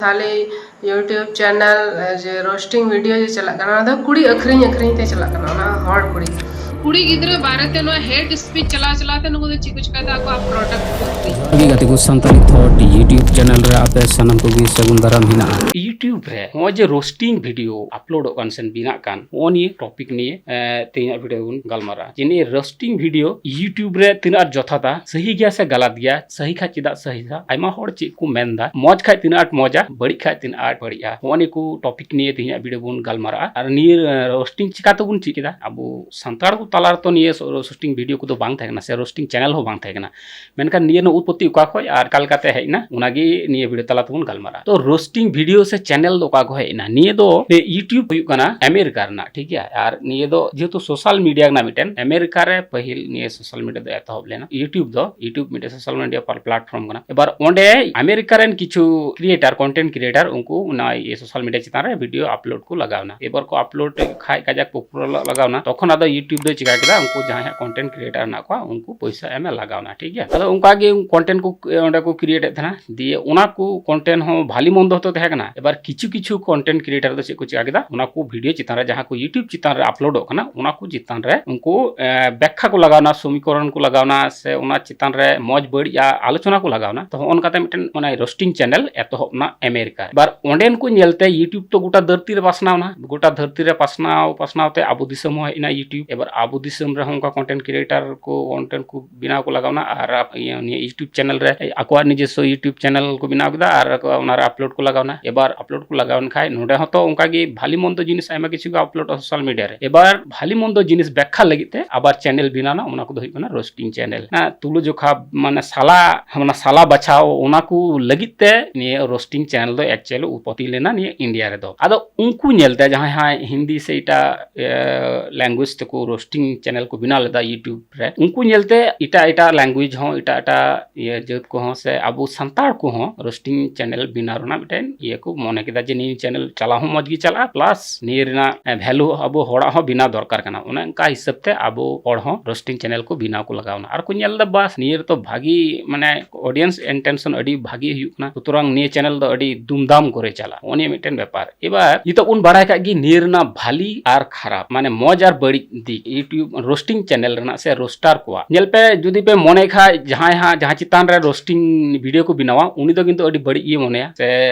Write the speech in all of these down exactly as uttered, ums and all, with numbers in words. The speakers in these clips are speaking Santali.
ᱠᱷᱟᱹᱞᱤ YouTube channel ᱡᱮ roasting video ᱡᱮ ᱪᱟᱞᱟᱜ ᱠᱟᱱᱟ, ᱚᱱᱟ ᱫᱚ ᱠᱩᱲᱤ ᱟᱹᱠᱷᱨᱤᱧ ᱟᱹᱠᱷᱨᱤᱧ ᱛᱮ ᱪᱟᱞᱟᱜ ᱠᱟᱱᱟ, ᱚᱱᱟ ᱦᱚᱲ ᱠᱩᱲᱤ᱾ ᱠᱩᱲᱤ ᱜᱤᱫᱽᱨᱟᱹ ᱵᱟᱨᱮᱛᱮ ᱱᱚᱣᱟ hate speech ᱪᱟᱞᱟᱣ ᱪᱟᱞᱟᱣ ᱛᱮ ᱱᱩᱠᱩ ᱫᱚ ᱪᱮᱫ ᱠᱚ ᱪᱤᱠᱟᱹᱭᱮᱫᱟ, ᱟᱠᱚᱣᱟᱜ product ᱠᱚ ᱟᱹᱠᱷᱨᱤᱧ᱾ ᱡᱚᱦᱟᱨ ᱜᱮ ᱜᱟᱛᱮ ᱠᱚ, ᱥᱟᱱᱛᱟᱲᱤ Thought YouTube channel ᱨᱮ ᱟᱯᱮ ᱥᱟᱱᱟᱢ ᱠᱚᱜᱮ ᱥᱟᱹᱜᱩᱱ ᱫᱟᱨᱟᱢ ᱦᱮᱱᱟᱜᱼᱟ᱾ YouTube ᱨᱮ ᱱᱚᱜᱼᱚᱭ ᱡᱮ roasting video ᱟᱯᱞᱳᱰᱚᱜ ᱠᱟᱱ ᱥᱮ ᱵᱮᱱᱟᱜ ᱠᱟᱱ, ᱱᱚᱜᱼᱚ ᱱᱤᱭᱟᱹ topic ᱱᱤᱭᱮ, ᱮ, ᱛᱮᱦᱮᱧᱟᱜ video ᱵᱚᱱ ᱜᱟᱞᱢᱟᱨᱟᱜᱼᱟ᱾ ᱡᱮ ᱱᱤᱭᱟᱹ roasting video YouTube ᱨᱮ ᱛᱤᱱᱟᱹᱜ ᱟᱸᱴ ᱡᱚᱛᱷᱟᱛᱟ, ᱥᱟᱹᱦᱤ ᱜᱮᱭᱟ ᱥᱮ ᱜᱟᱞᱟᱛ ᱜᱮᱭᱟ, ᱥᱟᱹᱦᱤ ᱠᱷᱟᱡ ᱪᱮᱫᱟᱜ ᱥᱟᱹᱦᱤᱭᱟ, ᱟᱭᱢᱟ ᱦᱚᱲ ᱪᱮᱫ ᱠᱚ ᱢᱮᱱᱫᱟ, ᱢᱚᱡᱽ ᱠᱷᱟᱡ ᱛᱤᱱᱟᱹᱜ ᱟᱸᱴ ᱢᱚᱡᱟ, ᱵᱟᱹᱲᱤᱡ ᱠᱷᱟᱡ ᱛᱤᱱᱟᱹᱜ ᱟᱸᱴ ᱵᱟᱹᱲᱤᱡᱼᱟ, ᱱᱚᱜᱼᱚ ᱱᱤᱭᱟᱹ ᱠᱚ topic ᱱᱤᱭᱮ ᱛᱮᱦᱮᱧᱟᱜ video ᱵᱚᱱ ᱜᱟᱞᱢᱟᱨᱟᱜᱼᱟ᱾ ᱟᱨ ᱱᱤᱭᱟᱹ, ᱮ, roasting ᱪᱤᱠᱟ ᱛᱮᱵᱚᱱ ᱪᱮᱫ ᱠᱮᱫᱟ? ᱟᱵᱚ ᱥᱟᱱᱛᱟᱲ ᱠᱚ ᱛᱟᱞᱟ ᱨᱮᱛᱚ ᱱᱤᱭᱟᱹ roasting video ᱠᱚᱫᱚ ᱵᱟᱝ ᱛᱟᱦᱮᱸ ᱠᱟᱱᱟ, ᱥᱮ roasting channel ᱦᱚᱸ ᱵᱟᱝ ᱛᱟᱦᱮᱸ ᱠᱟᱱᱟ᱾ ᱢᱮᱱᱠᱷᱟᱱ ᱱᱤᱭᱟᱹ ᱨᱮᱱᱟᱜ ᱩᱛᱯᱚᱛᱛᱤ ᱚᱠᱟ ᱠᱷᱚᱡ ᱟᱨ ᱚᱠᱟ ᱞᱮᱠᱟᱛᱮ ᱦᱮᱡ ᱮᱱᱟ, ᱚᱱᱟᱜᱮ ᱱᱤᱭᱟᱹ video ᱛᱟᱞᱟ ᱛᱮᱵᱚᱱ ᱜᱟᱞᱢᱟᱨᱟᱜᱼᱟ᱾ ᱛᱚ, roasting video ᱥᱮ channel ᱫᱚ ᱚᱠᱟ ᱠᱷᱚᱡ ᱦᱮᱡ ᱮᱱᱟ? ᱱᱤᱭᱟᱹ ᱫᱚ YouTube ᱦᱩᱭᱩᱜ ᱠᱟᱱᱟ ᱟᱢᱮᱨᱤᱠᱟ ᱨᱮᱱᱟᱜ, ᱴᱷᱤᱠ ᱜᱮᱭᱟ? ᱟᱨ ᱱᱤᱭᱟᱹ ᱫᱚ ᱡᱮᱦᱮᱛᱩ social media ᱨᱮᱱᱟᱜ ᱢᱤᱫᱴᱮᱱ, ᱟᱢᱮᱨᱤᱠᱟ ᱨᱮ ᱯᱟᱹᱦᱤᱞ ᱱᱤᱭᱟᱹ social media ᱫᱚ ᱮᱛᱚᱦᱚᱵ ᱞᱮᱱᱟ᱾ YouTube ᱫᱚ, YouTube ᱢᱤᱫᱴᱮᱱ social media platform ᱠᱟᱱᱟ᱾ ᱮᱵᱟᱨ ᱚᱸᱰᱮ ᱟᱢᱮᱨᱤᱠᱟ ᱨᱮᱱ ᱠᱤᱪᱷᱩ creator, content creator, ᱩᱱᱠᱩ ᱚᱱᱟ social media ᱪᱮᱛᱟᱱ ᱨᱮ video upload ᱠᱚ ᱞᱟᱜᱟᱣ ᱮᱱᱟ᱾ ᱮᱵᱟᱨ ᱠᱚ upload ᱠᱷᱟᱡ ᱠᱟᱡᱟᱠ popular ᱞᱟᱜᱟᱣ ᱮᱱᱟ, ᱛᱚᱠᱷᱚᱱ ᱟᱫᱚ YouTube ᱫᱚᱭ ᱪᱤᱠᱟ ᱠᱮᱫᱟ, ᱩᱱᱠᱩ ᱡᱟᱦᱟᱸᱭ ᱦᱟᱸᱜ content creator ᱦᱮᱱᱟᱜ ᱠᱚᱣᱟ, ᱩᱱᱠᱩ ᱯᱚᱭᱥᱟ ᱮᱢᱮ ᱞᱟᱜᱟᱣ ᱮᱱᱟ, ᱴᱷᱤᱠ ᱜᱮᱭᱟ? ᱟᱫᱚ ᱚᱱᱠᱟ ᱜᱮ content ᱠᱚ ᱚᱸᱰᱮ ᱠᱚ create ᱮᱫ ᱛᱟᱦᱮᱱᱟ, ᱫᱤᱭᱮ ᱚᱱᱟ ᱠᱚ content ᱦᱚᱸ ᱵᱷᱟᱞᱤ ᱢᱚᱱᱫᱚ ᱦᱚᱛᱚ ᱛᱟᱦᱮᱸ ᱠᱟᱱᱟ᱾ ᱮᱵᱟᱨ ᱠᱤᱪᱷᱩ ᱠᱤᱪᱷᱩ content creator ᱫᱚ ᱪᱮᱫ ᱠᱚ ᱪᱤᱠᱟ ᱠᱮᱫᱟ, ᱚᱱᱟ ᱠᱚ video ᱪᱮᱛᱟᱱ ᱨᱮ, ᱡᱟᱦᱟᱸ ᱠᱚ YouTube ᱪᱮᱛᱟᱱ ᱨᱮ ᱟᱯᱞᱳᱰᱚᱜ ᱠᱟᱱᱟ, ᱚᱱᱟ ᱠᱚ ᱪᱮᱛᱟᱱ ᱨᱮ ᱩᱱᱠᱩ, ᱮ, ᱵᱮᱠᱠᱷᱟ ᱠᱚ ᱞᱟᱜᱟᱣ ᱮᱱᱟ, ᱥᱚᱢᱤᱠᱚᱨᱚᱱ ᱠᱚ ᱞᱟᱜᱟᱣ ᱮᱱᱟ, ᱥᱮ ᱚᱱᱟ ᱪᱮᱛᱟᱱ ᱨᱮ ᱢᱚᱡᱽ ᱵᱟᱹᱲᱤᱡ ᱟ-, ᱟᱞᱳᱪᱚᱱᱟ ᱠᱚ ᱞᱟᱜᱟᱣ ᱮᱱᱟ᱾ ᱛᱚ, ᱦᱚᱸᱜᱼᱚ ᱱᱚᱝᱠᱟᱛᱮ ᱢᱤᱫᱴᱮᱱ ᱚᱱᱟ roasting channel ᱮᱛᱚᱦᱚᱵ ᱮᱱᱟ ᱟᱢᱮᱨᱤᱠᱟ ᱨᱮ᱾ ᱮᱵᱟᱨ ᱚᱸᱰᱮᱱ ᱠᱚ ᱧᱮᱞᱛᱮ YouTube ᱛᱚ ᱜᱚᱴᱟ ᱫᱷᱟᱹᱨᱛᱤ ᱨᱮ ᱯᱟᱥᱱᱟᱣ ᱮᱱᱟ, ᱜᱚᱴᱟ ᱫᱷᱟᱹᱨᱛᱤ ᱨᱮ ᱯᱟᱥᱱᱟᱣ ᱯᱟᱥᱱᱟᱣ ᱛᱮ ᱟᱵᱚ ᱫᱤᱥᱚᱢ ᱦᱚᱸ ᱦᱮᱡ ᱮᱱᱟ YouTube᱾ ᱮᱵᱟᱨ ᱟᱵᱚ ᱫᱤᱥᱚᱢ ᱨᱮᱦᱚᱸ ᱚᱱᱠᱟ content creator ᱠᱚ content ᱠᱚ ᱵᱮᱱᱟᱣ ᱠᱚ ᱞᱟᱜᱟᱣ ᱮᱱᱟ, ᱟᱨ ᱟᱯ-, ᱤᱭᱟᱹ, ᱱᱤᱭᱟᱹ YouTube channel ᱨᱮ ᱟᱠᱚᱣᱟᱜ ᱱᱤᱡᱚᱥᱥᱚ YouTube channel ᱠᱚ ᱵᱮᱱᱟᱣ ᱠᱮᱫᱟ, ᱟᱨ ᱠᱚ ᱚᱱᱟ ᱨᱮ upload ᱠᱚ ᱞᱟᱜᱟᱣ ᱮᱱᱟ᱾ ᱮᱵᱟᱨ upload ᱠᱚ ᱞᱟᱜᱟᱣ ᱮᱱ ᱠᱷᱟᱡ, ᱱᱚᱸᱰᱮ ᱦᱚᱸᱛᱚ ᱚᱱᱠᱟ ᱜᱮ ᱵᱷᱟᱞᱤ ᱢᱚᱱᱫᱚ ᱡᱤᱱᱤᱥ ᱟᱭᱢᱟ ᱠᱤᱪᱷᱩ ᱜᱮ upload social media ᱨᱮ᱾ ᱮᱵᱟᱨ ᱵᱷᱟᱞᱤ ᱢᱚᱱᱫᱚ ᱡᱤᱱᱤᱥ ᱵᱮᱠᱠᱷᱟ ᱞᱟᱹᱜᱤᱫ ᱛᱮ ᱟᱵᱟᱨ channel ᱵᱮᱱᱟᱣ ᱮᱱᱟ, ᱚᱱᱟ ᱠᱚᱫᱚ ᱦᱩᱭᱩᱜ ᱠᱟᱱᱟ roasting channel᱾ ᱚᱱᱟ ᱛᱩᱞᱟᱹᱡᱚᱠᱷᱟ, ᱢᱟᱱᱮ ᱥᱟᱞᱟ, ᱚᱱᱟ ᱥᱟᱞᱟ ᱵᱟᱪᱷᱟᱣ, ᱚᱱᱟ ᱠᱚ ᱞᱟᱹᱜᱤᱫ ᱛᱮ ᱱᱤᱭᱟᱹ roasting channel ᱫᱚ actually ᱩᱛᱯᱚᱛᱛᱤ ᱞᱮᱱᱟ ᱱᱤᱭᱟᱹ ᱤᱱᱰᱤᱭᱟ ᱨᱮᱫᱚ᱾ ᱟᱫᱚ ᱩᱱᱠᱩ ᱧᱮᱞᱛᱮ ᱡᱟᱦᱟᱸᱭ ᱦᱟᱸᱜ ᱦᱤᱱᱫᱤ ᱥᱮ ᱮᱴᱟᱜ, ᱮ, language ᱛᱮᱠᱚ roasting channel ᱠᱚ ᱵᱮᱱᱟᱣ ᱞᱮᱫᱟ YouTube ᱨᱮ, ᱩᱱᱠᱩ ᱧᱮᱞᱛᱮ ᱮᱴᱟᱜ ᱮᱴᱟᱜ language ᱦᱚᱸ, ᱮᱴᱟᱜ ᱮᱴᱟᱜ, ᱤᱭᱟᱹ, ᱡᱟᱹᱛ ᱠᱚᱦᱚᱸ ᱥᱮ ᱟᱵᱚ ᱥᱟᱱᱛᱟᱲ ᱠᱚᱦᱚᱸ roasting channel ᱵᱮᱱᱟᱣ ᱨᱮᱱᱟᱜ ᱢᱤᱫᱴᱮᱱ ᱤᱭᱟᱹ ᱠᱚ ᱢᱚᱱᱮ ᱠᱮᱫᱟ ᱡᱮ ᱱᱤᱭᱟᱹ ᱪᱮᱱᱮᱞ ᱪᱟᱞᱟᱣ ᱦᱚᱸ ᱢᱚᱡᱽ ᱜᱮ ᱪᱟᱞᱟᱜᱼᱟ, ᱯᱞᱟᱥ ᱱᱤᱭᱟᱹ ᱨᱮᱱᱟᱜ ᱵᱷᱮᱞᱩ ᱟᱵᱚ ᱦᱚᱲᱟᱜ ᱦᱚᱸ ᱵᱮᱱᱟᱣ ᱫᱚᱨᱠᱟᱨ ᱠᱟᱱᱟ᱾ ᱚᱱᱮ ᱚᱱᱠᱟ ᱦᱤᱥᱟᱹᱵ ᱛᱮ ᱟᱵᱚ ᱦᱚᱲ ᱦᱚᱸ ᱨᱳᱥᱴᱤᱝ ᱪᱮᱱᱮᱞ ᱠᱚ ᱵᱮᱱᱟᱣ ᱠᱚ ᱞᱟᱜᱟᱣ ᱮᱱᱟ ᱟᱨ ᱠᱚ ᱧᱮᱞ ᱮᱫᱟ, ᱵᱟᱥ ᱱᱤᱭᱟᱹ ᱨᱮᱛᱚ ᱵᱷᱟᱜᱤ ᱢᱟᱱᱮ ᱚᱰᱤᱭᱮᱱᱥ ᱮᱱᱴᱮᱱᱥᱚᱱ ᱟᱹᱰᱤ ᱵᱷᱟᱜᱤ ᱦᱩᱭᱩᱜ ᱠᱟᱱᱟ, ᱥᱩᱛᱚᱨᱟᱝ ᱱᱤᱭᱟᱹ ᱪᱮᱱᱮᱞ ᱫᱚ ᱟᱹᱰᱤ ᱫᱩᱢᱫᱟᱢ ᱠᱚᱨᱮ ᱪᱟᱞᱟᱜᱼᱟ᱾ ᱱᱚᱜᱼᱚ ᱱᱤᱭᱟᱹ ᱢᱤᱫᱴᱮᱱ ᱵᱮᱯᱟᱨ᱾ ᱮᱵᱟᱨ ᱱᱤᱛᱚᱜ ᱵᱚᱱ ᱵᱟᱲᱟᱭ ᱠᱟᱜ ᱜᱮ ᱱᱤᱭᱟᱹ ᱨᱮᱱᱟᱜ ᱵᱷᱟᱞᱤ ᱟᱨ ᱠᱷᱟᱨᱟᱯ, ᱢᱟᱱᱮ ᱢᱚᱡᱽ ᱟᱨ ᱵᱟᱹᱲᱤᱡ ᱫᱤᱠ YouTube ᱨᱳᱥᱴᱤᱝ ᱪᱮᱱᱮᱞ ᱨᱮᱱᱟᱜ ᱥᱮ ᱨᱳᱥᱴᱟᱨ ᱠᱚᱣᱟᱜ᱾ ᱧᱮᱞ ᱯᱮ, ᱡᱩᱫᱤ ᱯᱮ ᱢᱚᱱᱮ ᱠᱷᱟᱡ ᱡᱟᱦᱟᱸᱭ ᱦᱟᱸᱜ ᱡᱟᱦᱟᱸ ᱪᱮᱛᱟᱱ ᱨᱮ ᱨᱳᱥᱴᱤᱝ ᱵᱷᱤᱰᱤᱭᱳ ᱠᱚ ᱵᱮᱱᱟᱣᱟ, ᱩᱱᱤ ᱫᱚ ᱠᱤᱱᱛᱩ ᱟᱹᱰᱤ ᱵᱟᱹᱲᱤᱡ ᱜᱮᱭ ᱢᱚᱱᱮᱭᱟ ᱥᱮ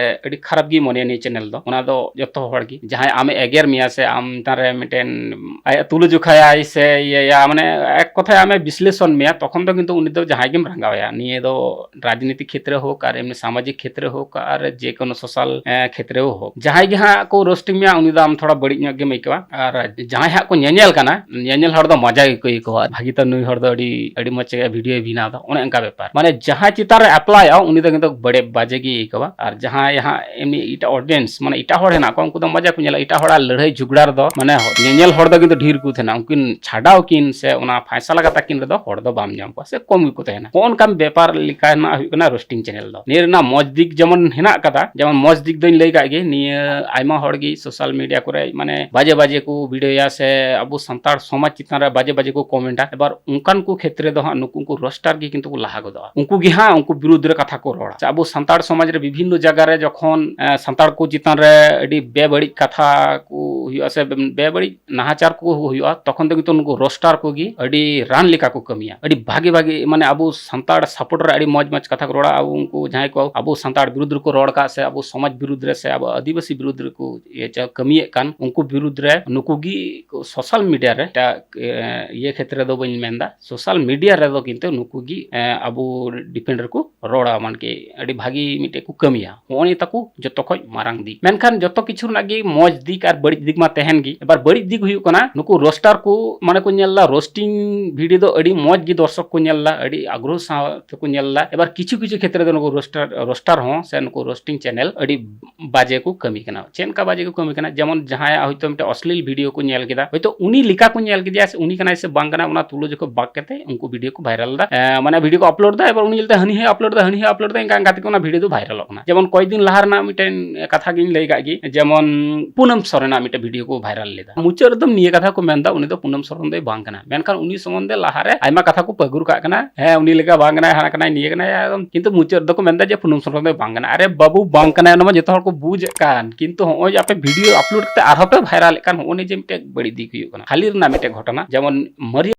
ᱟᱹᱰᱤ ᱠᱷᱟᱨᱟᱯ ᱜᱮᱭ ᱢᱚᱱᱮᱭᱟ ᱱᱤᱭᱟᱹ ᱪᱮᱱᱮᱞ ᱫᱚ᱾ ᱚᱱᱟ ᱫᱚ ᱡᱚᱛᱚ ᱦᱚᱲ ᱜᱮ, ᱡᱟᱦᱟᱸᱭ ᱟᱢᱮ ᱮᱜᱮᱨ ᱢᱮᱭᱟ ᱥᱮ ᱟᱢ ᱪᱮᱛᱟᱱ ᱨᱮ ᱢᱤᱫᱴᱮᱱ ᱟᱭᱟᱜ ᱛᱩᱞᱟᱹ ᱡᱚᱠᱷᱟᱭᱟᱭ ᱥᱮ ᱤᱭᱟᱹᱭᱟ, ᱢᱟᱱᱮ ᱮᱠ ᱠᱚᱛᱷᱟᱭ ᱟᱢᱮ ᱵᱤᱥᱞᱮᱥᱚᱱ ᱢᱮᱭᱟ, ᱛᱚᱠᱷᱚᱱ ᱫᱚ ᱠᱤᱱᱛᱩ ᱩᱱᱤ ᱫᱚ ᱡᱟᱦᱟᱸᱭ ᱜᱮᱢ ᱨᱟᱸᱜᱟᱣᱟᱭᱟ, ᱱᱤᱭᱟᱹ ᱫᱚ ᱨᱟᱡᱽᱱᱤᱛᱤ ᱠᱷᱮᱛᱨᱮ ᱦᱳᱠ ᱟᱨ ᱮᱢᱱᱤ ᱥᱟᱢᱟᱡᱤᱠ ᱠᱷᱮᱛᱨᱮ ᱦᱳᱠ ᱟᱨ ᱡᱮ ᱠᱳᱱᱳ ᱥᱳᱥᱟᱞ, ᱮ, ᱠᱷᱮᱛᱨᱮ ᱦᱳᱠ, ᱡᱟᱦᱟᱸᱭ ᱜᱮ ᱦᱟᱸᱜ ᱠᱚ ᱨᱳᱥᱴᱤᱝ ᱢᱮᱭᱟ, ᱩᱱᱤ ᱫᱚ ᱟᱢ ᱛᱷᱚᱲᱟ ᱵᱟᱹᱲᱤᱡ ᱧᱚᱜ ᱜᱮᱢ ᱟᱹᱭᱠᱟᱹᱣᱟ᱾ ᱟᱨ ᱡᱟᱦᱟᱸᱭ ᱦᱟᱸᱜ ᱠᱚ ᱧᱮᱧᱮᱞ ᱠᱟᱱᱟ, ᱧᱮᱧᱮᱞ ᱦᱚᱲ ᱫᱚ ᱢᱚᱡᱟ ᱜᱮᱠᱚ ᱟᱹᱭᱠᱟᱹᱣᱟ, ᱵᱷᱟᱹᱜᱤ ᱛᱚ ᱱᱩᱭ ᱦᱚᱲ ᱫᱚ ᱟᱹᱰᱤ, ᱟᱹᱰᱤ ᱢᱚᱡᱽ ᱵᱷᱤᱰᱤᱭᱳᱭ ᱵᱮᱱᱟᱣ ᱮᱫᱟ, ᱚᱱᱮ ᱚᱱᱠᱟ ᱵᱮᱯᱟᱨ᱾ ᱢᱟᱱᱮ ᱡᱟᱦᱟᱸᱭ ᱪᱮᱛᱟᱱ ᱨᱮ ᱮᱯᱞᱟᱭᱚᱜᱼᱟ, ᱩᱱᱤ ᱫᱚ ᱠᱤᱱᱛᱩ ᱵᱟᱹᱲᱤᱡ ᱵᱟᱡᱮ ᱜᱮᱭ ᱟᱹᱭᱠᱟᱹᱣᱟ᱾ ᱟᱨ ᱡᱟᱦᱟᱸᱭ ᱦᱟᱸᱜ ᱮᱢᱱᱤ ᱮᱴᱟᱜ ᱚᱰᱤᱭᱮᱱᱥ, ᱢᱟᱱᱮ ᱮᱴᱟᱜ ᱦᱚᱲ ᱦᱮᱱᱟᱜ ᱠᱚᱣᱟ, ᱩᱱᱠᱩ ᱫᱚ ᱢᱚᱡᱟ ᱠᱚ ᱧᱮᱞᱟ᱾ ᱮᱴᱟᱜ ᱦᱚᱲᱟᱜ ᱞᱟᱹᱲᱦᱟᱹᱭ ᱡᱷᱚᱜᱽᱲᱟ ᱨᱮᱫᱚ ᱢᱟᱱᱮ ᱧᱮᱧᱮᱞ ᱦᱚᱲ ᱫᱚ ᱠᱤᱱᱛᱩ ᱰᱷᱮᱨ ᱠᱚ ᱛᱟᱦᱮᱱᱟ, ᱩᱱᱠᱤᱱ ᱪᱷᱟᱰᱟᱣ ᱠᱤᱱ ᱥᱮ ᱚᱱᱟ ᱯᱷᱟᱭᱥᱟᱞᱟ ᱠᱟᱛᱟ ᱠᱤᱱ ᱨᱮᱫᱚ ᱦᱚᱲ ᱫᱚ ᱵᱟᱢ ᱧᱟᱢ ᱠᱚᱣᱟ ᱥᱮ ᱠᱚᱢ ᱜᱮᱠᱚ ᱛᱟᱦᱮᱱᱟ᱾ ᱱᱚᱜᱼᱚ ᱱᱚᱝᱠᱟᱱ ᱵᱮᱯᱟᱨ ᱞᱮᱠᱟ ᱨᱮᱱᱟᱜ ᱦᱩᱭᱩᱜ ᱠᱟᱱᱟ ᱨᱳᱥᱴᱤᱝ ᱪᱮᱱᱮᱞ ᱫᱚ᱾ ᱱᱤᱭᱟᱹ ᱨᱮᱱᱟᱜ ᱢᱚᱡᱽ ᱫᱤᱠ ᱡᱮᱢᱚᱱ ᱦᱮᱱᱟᱜ ᱠᱟᱫᱟ, ᱡᱮᱢᱚᱱ ᱢᱚᱡᱽ ᱫᱤᱠ ᱫᱚᱧ ᱞᱟᱹᱭ ᱠᱟᱜ ᱜᱮ, ᱱᱤᱭᱟᱹ ᱟᱭᱢᱟ ᱦᱚᱲ ᱜᱮ ᱥᱳᱥᱟᱞ ᱢᱤᱰᱤᱭᱟ ᱠᱚᱨᱮ ᱢᱟᱱᱮ ᱵᱟᱡᱮ ᱵᱟᱡᱮ ᱠᱚ ᱵᱷᱤᱰᱤᱭᱳᱭᱟ ᱥᱮ ᱟᱵᱚ ᱥᱟᱱᱛᱟᱲ ᱥᱚᱢᱟᱡᱽ ᱪᱮᱛᱟᱱ ᱨᱮ ᱵᱟᱡᱮ ᱵᱟᱡᱮ ᱠᱚ ᱠᱚᱢᱮᱱᱴᱟ᱾ ᱮᱵᱟᱨ ᱚᱱᱠᱟᱱ ᱠᱚ ᱠᱷᱮᱛᱨᱮ ᱫᱚ ᱦᱟᱸᱜ ᱱᱩᱠᱩ, ᱩᱱᱠᱩ ᱨᱳᱥᱴᱟᱨ ᱜᱮ ᱠᱤᱱᱛᱩ ᱠᱚ ᱞᱟᱦᱟ ᱜᱚᱫᱚᱜᱼᱟ, ᱩᱱᱠᱩ ᱜᱮ ᱦᱟᱸᱜ ᱩᱱᱠᱩ ᱵᱤᱨᱩᱫᱽ ᱨᱮ ᱠᱟᱛᱷᱟ ᱠᱚ ᱨᱚᱲᱟ᱾ ᱥᱮ ᱟᱵᱚ ᱥᱟᱱᱛᱟᱲ ᱥᱚᱢᱟᱡᱽ ᱨᱮ ᱵᱤᱵᱷᱤᱱᱱᱚ ᱡᱟᱭᱜᱟ ᱨᱮ ᱡᱚᱠᱷᱚᱱ, ᱮ, ᱥᱟᱱᱛᱟᱲ ᱠᱚ ᱪᱮᱛᱟᱱ ᱨᱮ ᱟᱹᱰᱤ ᱵᱮᱵᱟᱹᱲᱤᱡ ᱠᱟᱛᱷᱟ ᱠᱚ ᱦᱩᱭᱩᱜᱼᱟ ᱥᱮ ᱵᱮᱵᱟᱹᱲᱤᱡ ᱱᱟᱦᱟᱪᱟᱨ ᱠᱚ ᱦᱩᱭᱩᱜᱼᱟ, ᱛᱚᱠᱷᱚᱱ ᱫᱚ ᱠᱤᱱᱛᱩ ᱱᱩᱠᱩ ᱨᱳᱥᱴᱟᱨ ᱠᱚᱜᱮ ᱟᱹᱰᱤ ᱨᱟᱱ ᱞᱮᱠᱟ ᱠᱚ ᱠᱟᱹᱢᱤᱭᱟ᱾ ᱟᱹᱰᱤ ᱵᱷᱟᱜᱤ ᱵᱷᱟᱜᱤ, ᱢᱟᱱᱮ ᱟᱵᱚ ᱥᱟᱱᱛᱟᱲ ᱥᱟᱯᱳᱨᱴ ᱨᱮ ᱟᱹᱰᱤ ᱢᱚᱡᱽ ᱢᱚᱡᱽ ᱠᱟᱛᱷᱟ ᱠᱚ ᱨᱚᱲᱟ᱾ ᱟᱵᱚ ᱩᱱᱠᱩ ᱡᱟᱦᱟᱸᱭ ᱠᱚ ᱟᱵᱚ ᱥᱟᱱᱛᱟᱲ ᱵᱤᱨᱩᱫᱽ ᱨᱮᱠᱚ ᱨᱚᱲ ᱠᱟᱜ ᱥᱮ ᱟᱵᱚ ᱥᱚᱢᱟᱡᱽ ᱵᱤᱨᱩᱫᱽ ᱨᱮ ᱥᱮ ᱟᱵᱚ ᱟᱹᱫᱤᱵᱟᱹᱥᱤ ᱵᱤᱨᱩᱫᱽ ᱨᱮᱠᱚ ᱤᱭᱟᱹ ᱪᱟ-, ᱠᱟᱹᱢᱤᱭᱮᱫ ᱠᱟᱱ, ᱩᱱᱠᱩ ᱵᱤᱨᱩᱫᱽ ᱨᱮ ᱱᱩᱠᱩ ᱜᱮ ᱥᱳᱥᱟᱞ ᱢᱤᱰᱤᱭᱟ ᱨᱮ, ᱮᱴᱟᱜ, ᱮ, ᱤᱭᱟᱹ ᱠᱷᱮᱛᱨᱮ ᱫᱚ ᱵᱟᱹᱧ ᱢᱮᱱᱫᱟ, ᱥᱳᱥᱟᱞ ᱢᱤᱰᱤᱭᱟ ᱨᱮᱫᱚ ᱠᱤᱱᱛᱩ ᱱᱩᱠᱩ ᱜᱮ, ᱮ, ᱟᱵᱚ ᱰᱤᱯᱷᱮᱱᱰ ᱨᱮᱠᱚ ᱨᱚᱲᱟ, ᱢᱟᱱᱠᱤ ᱟᱹᱰᱤ ᱵᱷᱟᱹᱜᱤ ᱢᱤᱫᱴᱮᱡ ᱠᱚ ᱠᱟᱹᱢᱤᱭᱟ᱾ ᱱᱚᱜᱼᱚ ᱱᱤᱭᱟᱹ ᱛᱟᱠᱚ ᱡᱚᱛᱚ ᱠᱷᱚᱡ ᱢᱟᱨᱟᱝ ᱫᱤᱠ᱾ ᱢᱮᱱᱠᱷᱟᱱ ᱡᱚᱛᱚ ᱠᱤᱪᱷᱩ ᱨᱮᱱᱟᱜ ᱜᱮ ᱢᱚᱡᱽ ᱫᱤᱠ ᱟᱨ ᱵᱟᱹᱲᱤᱡ ᱫᱤᱠ ᱢᱟ ᱛᱟᱦᱮᱱ ᱜᱮ᱾ ᱮᱵᱟᱨ ᱵᱟᱹᱲᱤᱡ ᱫᱤᱠ ᱦᱩᱭᱩᱜ ᱠᱟᱱᱟ, ᱱᱩᱠᱩ ᱨᱳᱥᱴᱟᱨ ᱠᱚ ᱢᱟᱱᱮ ᱠᱚ ᱧᱮᱞ ᱮᱫᱟ, ᱨᱳᱥᱴᱤᱝ ᱵᱷᱤᱰᱤᱭᱳ ᱫᱚ ᱟᱹᱰᱤ ᱢᱚᱡᱽ ᱜᱮ ᱫᱚᱨᱥᱚᱠ ᱠᱚ ᱧᱮᱞ ᱮᱫᱟ, ᱟᱹᱰᱤ ᱟᱜᱽᱨᱚᱦᱚ ᱥᱟᱶ ᱛᱮᱠᱚ ᱧᱮᱞ ᱮᱫᱟ᱾ ᱮᱵᱟᱨ ᱠᱤᱪᱷᱩ ᱠᱤᱪᱷᱩ ᱠᱷᱮᱛᱨᱮ ᱫᱚ ᱱᱩᱠᱩ ᱨᱳᱥᱴᱟᱨ ᱨᱳᱥᱴᱟᱨ ᱦᱚᱸ ᱥᱮ ᱱᱩᱠᱩ ᱨᱳᱥᱴᱤᱝ ᱪᱮᱱᱮᱞ ᱟᱹᱰᱤ ᱵᱟᱡᱮ ᱠᱚ ᱠᱟᱹᱢᱤ ᱠᱟᱱᱟ᱾ ᱪᱮᱫ ᱞᱮᱠᱟ ᱵᱟᱡᱮ ᱠᱚ ᱠᱟᱹᱢᱤ ᱠᱟᱱᱟ? ᱡᱮᱢᱚᱱ ᱡᱟᱦᱟᱸᱭᱟᱜ ᱦᱚᱭᱛᱳ ᱢᱤᱫᱴᱮᱱ ᱚᱥᱞᱤᱞ ᱵᱷᱤᱰᱤᱭᱳ ᱠᱚ ᱧᱮᱞ ᱠᱮᱫᱟ, ᱦᱚᱭᱛᱳ ᱩᱱᱤ ᱞᱮᱠᱟ ᱠᱚ ᱧᱮᱞ ᱠᱮᱫᱮᱭᱟ ᱥᱮ ᱩᱱᱤ ᱠᱟᱱᱟᱭ ᱥᱮ ᱵᱟᱝ ᱠᱟᱱᱟᱭ, ᱚᱱᱟ ᱛᱩᱞᱟᱹ ᱡᱚᱠᱷᱟ ᱵᱟᱫ ᱠᱟᱛᱮ ᱩᱱᱠᱩ ᱵᱷᱤᱰᱤᱭᱳ ᱠᱚ ᱵᱷᱟᱭᱨᱟᱞ ᱮᱫᱟ᱾ ᱮᱸ, ᱢᱟᱱᱮ ᱵᱷᱤᱰᱤᱭᱳ ᱠᱚ ᱟᱯᱞᱳᱰ ᱮᱫᱟ, ᱮᱵᱟᱨ ᱩᱱᱤ ᱧᱮᱞᱛᱮ ᱦᱟᱹᱱᱤ ᱦᱚᱸᱭ ᱟᱯᱞᱳᱰ ᱮᱫᱟ, ᱦᱟᱹᱱᱤ ᱦᱚᱸᱭ ᱟᱯᱞᱳᱰ ᱮᱫᱟ, ᱤᱱᱠᱟ ᱤᱱᱠᱟ ᱛᱮᱜᱮ ᱚᱱᱟ ᱵᱷᱤᱰᱤᱭᱳ ᱫᱚ ᱵᱷᱟᱭᱨᱟᱞᱚᱜ ᱠᱟᱱᱟ᱾ ᱡᱮᱢᱚᱱ ᱠᱚᱭᱮᱠ ᱫᱤᱱ ᱞᱟᱦᱟ ᱨᱮᱱᱟᱜ ᱢᱤᱫᱴᱮᱱ ᱠᱟᱛᱷᱟ ᱜᱤᱧ ᱞᱟᱹᱭ ᱠᱟᱜ ᱜᱮ, ᱡᱮᱢᱚᱱ ᱯᱩᱱᱟᱹᱢ ᱥᱚᱨᱮᱱᱟᱜ ᱢᱤᱫᱴᱮᱱ ᱵᱷᱤᱰᱤᱭᱳ ᱠᱚ ᱵᱷᱟᱭᱨᱟᱞ ᱞᱮᱫᱟ᱾ ᱢᱩᱪᱟᱹᱫ ᱨᱮᱫᱚ ᱱᱤᱭᱟᱹ ᱠᱟᱛᱷᱟ ᱠᱚ ᱢᱮᱱᱫᱟ, ᱩᱱᱤ ᱫᱚ ᱯᱩᱱᱟᱹᱢ ᱥᱚᱨᱮᱱ ᱫᱚᱭ ᱵᱟᱝ ᱠᱟᱱᱟ᱾ ᱢᱮᱱᱠᱷᱟᱱ ᱩᱱᱤ ᱥᱚᱢᱵᱚᱱᱫᱷᱮ ᱞᱟᱦᱟᱨᱮ ᱟᱭᱢᱟ ᱠᱟᱛᱷᱟ ᱠᱚ ᱯᱟᱹᱜᱩᱨ ᱠᱟᱜ ᱠᱟᱱᱟ, ᱦᱮᱸ, ᱩᱱᱤ ᱞᱮᱠᱟ ᱵᱟᱝ ᱠᱟᱱᱟᱭ, ᱦᱟᱱᱟ ᱠᱟᱱᱟᱭ, ᱱᱤᱭᱟᱹ ᱠᱟᱱᱟᱭ, ᱮᱠᱫᱚᱢ᱾ ᱠᱤᱱᱛᱩ ᱢᱩᱪᱟᱹᱫ ᱨᱮᱫᱚ ᱠᱚ ᱢᱮᱱᱫᱟ ᱡᱮ ᱯᱩᱱᱟᱹᱢ ᱥᱚᱨᱮᱱ ᱫᱚᱭ ᱵᱟᱝ ᱠᱟᱱᱟ᱾ ᱟᱨᱮ ᱵᱟᱹᱵᱩ, ᱵᱟᱝ ᱠᱟᱱᱟᱭ, ᱚᱱᱟ ᱢᱟ ᱡᱚᱛᱚ ᱦᱚᱲ ᱠᱚ ᱵᱩᱡᱮᱫ ᱠᱟᱱ, ᱠᱤᱱᱛᱩ ᱦᱚᱸᱜᱼᱚᱭ ᱡᱮ ᱟᱯᱮ ᱵᱷᱤᱰᱤᱭᱳ ᱟᱯᱞᱳᱰ ᱠᱟᱛᱮ ᱟᱨᱦᱚᱸ ᱯᱮ ᱵᱷᱟᱭᱨᱟᱞᱮᱫ ᱠᱟᱱ, ᱦᱚᱸᱜᱼᱚ ᱱᱤᱭᱟᱹ ᱡᱮ ᱢᱤᱫᱴᱮᱡ ᱵᱟᱹᱲᱤᱡ ᱫᱤᱠ ᱦᱩᱭᱩᱜ ᱠᱟᱱᱟ᱾ ᱠᱷᱟᱹᱞᱤ ᱨᱮᱱᱟᱜ ᱢᱤᱫᱴᱮᱡ ᱜᱷᱚᱴᱚᱱᱟ, ᱡᱮᱢᱚᱱ ᱢᱟᱨᱤᱭᱟ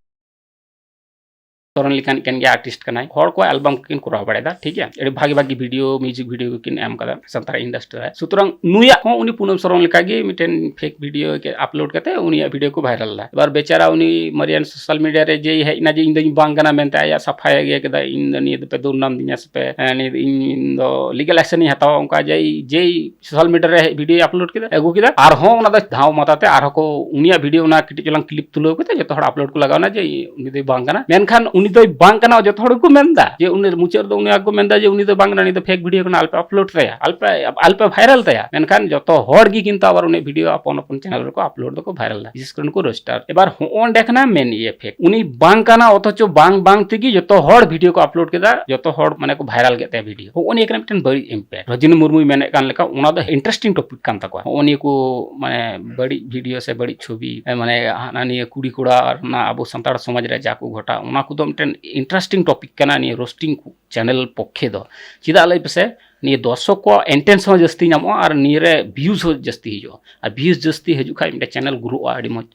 ᱥᱚᱨᱮᱱ ᱞᱮᱠᱟᱱᱤᱡ ᱠᱟᱱ ᱜᱮᱭᱟ, ᱟᱨᱴᱤᱥᱴ ᱠᱟᱱᱟᱭ, ᱦᱚᱲ ᱠᱚ ᱮᱞᱵᱟᱢ ᱠᱚᱠᱤᱱ ᱠᱚᱨᱟᱣ ᱵᱟᱲᱟᱭᱮᱫᱟ, ᱴᱷᱤᱠ ᱜᱮᱭᱟ, ᱟᱹᱰᱤ ᱵᱷᱟᱜᱤ ᱵᱷᱟᱜᱤ ᱵᱷᱤᱰᱤᱭᱳ, ᱢᱤᱣᱡᱤᱠ ᱵᱷᱤᱰᱤᱭᱳ ᱠᱚᱠᱤᱱ ᱮᱢ ᱠᱟᱫᱟ ᱥᱟᱱᱛᱟᱲ ᱤᱱᱰᱟᱥᱴᱨᱤ ᱨᱮ᱾ ᱥᱩᱛᱚᱨᱟᱝ ᱱᱩᱭᱟᱜ ᱦᱚᱸ ᱩᱱᱤ ᱯᱩᱱᱟᱹᱢ ᱥᱚᱨᱮᱱ ᱞᱮᱠᱟᱜᱮ ᱢᱤᱫᱴᱮᱱ ᱯᱷᱮᱠ ᱵᱷᱤᱰᱤᱭᱳ ᱟᱯᱞᱳᱰ ᱠᱟᱛᱮ ᱩᱱᱤᱭᱟᱜ ᱵᱷᱤᱰᱤᱭᱳ ᱠᱚ ᱵᱷᱟᱭᱨᱟᱞ ᱮᱫᱟ᱾ ᱮᱵᱟᱨ ᱵᱮᱪᱟᱨᱟ ᱩᱱᱤ ᱢᱟᱨᱤᱭᱟᱱ ᱥᱳᱥᱟᱞ ᱢᱤᱰᱤᱭᱟ ᱨᱮ ᱡᱮᱭ ᱦᱮᱡ ᱮᱱᱟ ᱡᱮ ᱤᱧ ᱫᱚᱧ ᱵᱟᱝ ᱠᱟᱱᱟ ᱢᱮᱱᱛᱮ, ᱟᱭᱟᱜ ᱥᱟᱯᱷᱟᱭ ᱤᱭᱟᱹ ᱠᱮᱫᱟ, ᱤᱧ ᱫᱚ ᱱᱤᱭᱟᱹ ᱫᱚᱯᱮ ᱫᱩᱨᱱᱟᱢ ᱫᱤᱧᱟ ᱥᱮ ᱯᱮ, ᱦᱮᱸ, ᱱᱤᱭᱟᱹ ᱫᱚ ᱤᱧ ᱫᱚ ᱞᱤᱜᱟᱞ ᱮᱠᱥᱮᱱ ᱤᱧ ᱦᱟᱛᱟᱣᱟ, ᱚᱱᱠᱟ ᱡᱮᱭ ᱡᱮᱭ ᱥᱳᱥᱟᱞ ᱢᱤᱰᱤᱭᱟ ᱨᱮ ᱦᱮᱡ ᱵᱷᱤᱰᱤᱭᱳᱭ ᱟᱯᱞᱳᱰ ᱠᱮᱫᱟ, ᱟᱹᱜᱩ ᱠᱮᱫᱟ, ᱟᱨᱦᱚᱸ ᱚᱱᱟ ᱫᱚ ᱫᱷᱟᱣ ᱢᱟᱛᱟ ᱛᱮ ᱟᱨᱦᱚᱸ ᱠᱚ ᱩᱱᱤᱭᱟᱜ ᱵᱷᱤᱰᱤᱭᱳ ᱚᱱᱟ ᱠᱟᱹᱴᱤᱡ ᱪᱚᱞᱟᱝ ᱠᱞᱤᱯ ᱛᱩᱞᱟᱹᱣ ᱠᱟᱛᱮ ᱡᱚᱛᱚ ᱦᱚᱲ ᱟᱯᱞᱳᱰ ᱠᱚ ᱞᱟᱜᱟᱣ ᱮᱱᱟ ᱡᱮ ᱩᱱᱤ ᱫᱚᱭ ᱵᱟᱝ ᱠᱟᱱᱟ᱾ ᱢᱮᱱᱠᱷᱟᱱ ᱩᱱᱤ ᱫᱚᱭ ᱵᱟᱝ ᱠᱟᱱᱟ ᱡᱚᱛᱚ ᱦᱚᱲ ᱜᱮᱠᱚ ᱢᱮᱱᱫᱟ, ᱡᱮ ᱩᱱᱤ ᱢᱩᱪᱟᱹᱫ ᱨᱮᱫᱚ ᱩᱱᱤ ᱟᱠᱚ ᱢᱮᱱᱫᱟ ᱡᱮ ᱩᱱᱤ ᱫᱚ ᱵᱟᱝ ᱠᱟᱱᱟ, ᱩᱱᱤ ᱫᱚ ᱯᱷᱮᱠ ᱵᱷᱤᱰᱤᱭᱳ ᱠᱟᱱᱟ, ᱟᱞᱯᱮ ᱟᱯᱞᱳᱰ ᱛᱟᱭᱟ, ᱟᱞᱯᱮ, ᱟᱞᱯᱮ ᱵᱷᱟᱭᱨᱟᱞ ᱛᱟᱭᱟ᱾ ᱢᱮᱱᱠᱷᱟᱱ ᱡᱚᱛᱚ ᱦᱚᱲ ᱜᱮ ᱠᱤᱱᱛᱩ ᱟᱵᱟᱨ ᱩᱱᱤᱭᱟᱜ ᱵᱷᱤᱰᱤᱭᱳ ᱟᱯᱚᱱ ᱟᱯᱚᱱ ᱪᱮᱱᱮᱞ ᱨᱮᱠᱚ ᱟᱯᱞᱳᱰ ᱫᱟᱠᱚ, ᱵᱷᱟᱭᱨᱟᱞ ᱫᱟ, ᱵᱤᱥᱮᱥ ᱠᱚᱨᱮ ᱱᱩᱠᱩ ᱨᱳᱥᱴᱟᱨ᱾ ᱮᱵᱟᱨ ᱦᱚᱸᱜᱼᱚ ᱱᱚᱸᱰᱮ ᱠᱟᱱᱟ ᱢᱮᱱ ᱤᱭᱟᱹ ᱯᱷᱮᱠ, ᱩᱱᱤ ᱵᱟᱝ ᱠᱟᱱᱟ ᱚᱛᱷᱚᱪᱚ ᱵᱟᱝ ᱵᱟᱝ ᱛᱮᱜᱮ ᱡᱚᱛᱚ ᱦᱚᱲ ᱵᱷᱤᱰᱤᱭᱳ ᱠᱚ ᱟᱯᱞᱳᱰ ᱠᱮᱫᱟ, ᱡᱚᱛᱚ ᱦᱚᱲ ᱢᱟᱱᱮ ᱠᱚ ᱵᱷᱟᱭᱨᱟᱞ ᱠᱮᱫ ᱛᱟᱭᱟ ᱵᱷᱤᱰᱤᱭᱳ᱾ ᱦᱚᱸᱜᱼᱚ ᱱᱤᱭᱟᱹ ᱠᱟᱱᱟ ᱢᱤᱫᱴᱮᱱ ᱵᱟᱹᱲᱤᱡ ᱤᱢᱯᱮᱠᱴ᱾ ᱨᱚᱡᱤᱱᱤ ᱢᱩᱨᱢᱩᱭ ᱢᱮᱱᱮᱫ ᱠᱟᱱ ᱞᱮᱠᱟ, ᱚᱱᱟ ᱫᱚ ᱤᱱᱴᱟᱨᱮᱥᱴᱤᱝ ᱴᱚᱯᱤᱠ ᱠᱟᱱ ᱛᱟᱠᱚᱣᱟ᱾ ᱦᱚᱸᱜᱼᱚ ᱱᱤᱭᱟᱹ ᱠᱚ ᱢᱟᱱᱮ ᱵᱟᱹᱲᱤᱡ ᱵᱷᱤᱰᱤᱭᱳ ᱥᱮ ᱵᱟᱹᱲᱤᱡ ᱪᱷᱚᱵᱤ, ᱢᱟᱱᱮ ᱦᱟᱱᱟ ᱱᱤᱭᱟᱹ ᱠᱩᱲᱤ ᱠᱚᱲᱟ ᱨᱮᱱᱟᱜ ᱟᱵᱚ ᱥᱟᱱᱛᱟᱲ ᱥᱚᱢᱟᱡᱽ ᱨᱮ ᱡᱟ ᱠᱚ ᱜᱷᱚᱴᱟᱣ, ᱚᱱᱟ ᱠᱚᱫᱚ ᱢᱤᱫᱴᱮᱱ ᱤᱱᱴᱟᱨᱮᱥᱴᱤᱝ ᱴᱚᱯᱤᱠ ᱠᱟᱱᱟ ᱱᱤᱭᱟᱹ ᱨᱳᱥᱴᱤᱝ ᱠᱚ ᱪᱮᱱᱮᱞ ᱯᱚᱠᱠᱷᱮ ᱫᱚ᱾ ᱪᱮᱫᱟᱜ ᱞᱟᱹᱭ ᱯᱮᱥᱮ, ᱱᱤᱭᱟᱹ ᱫᱚᱨᱥᱚᱠ ᱠᱚᱣᱟᱜ ᱮᱱᱴᱮᱱᱥ ᱦᱚᱸ ᱡᱟᱹᱥᱛᱤ ᱧᱟᱢᱚᱜᱼᱟ ᱟᱨ ᱱᱤᱭᱟᱹ ᱨᱮ ᱵᱷᱤᱭᱩᱡᱽ ᱦᱚᱸ ᱡᱟᱹᱥᱛᱤ ᱦᱤᱡᱩᱜᱼᱟ᱾ ᱟᱨ ᱵᱷᱤᱭᱩᱡᱽ ᱡᱟᱹᱥᱛᱤ ᱦᱤᱡᱩᱜ ᱠᱷᱟᱡ ᱢᱤᱫᱴᱮᱱ ᱪᱮᱱᱮᱞ ᱜᱨᱳᱜᱼᱟ ᱟᱹᱰᱤ ᱢᱚᱡᱽ᱾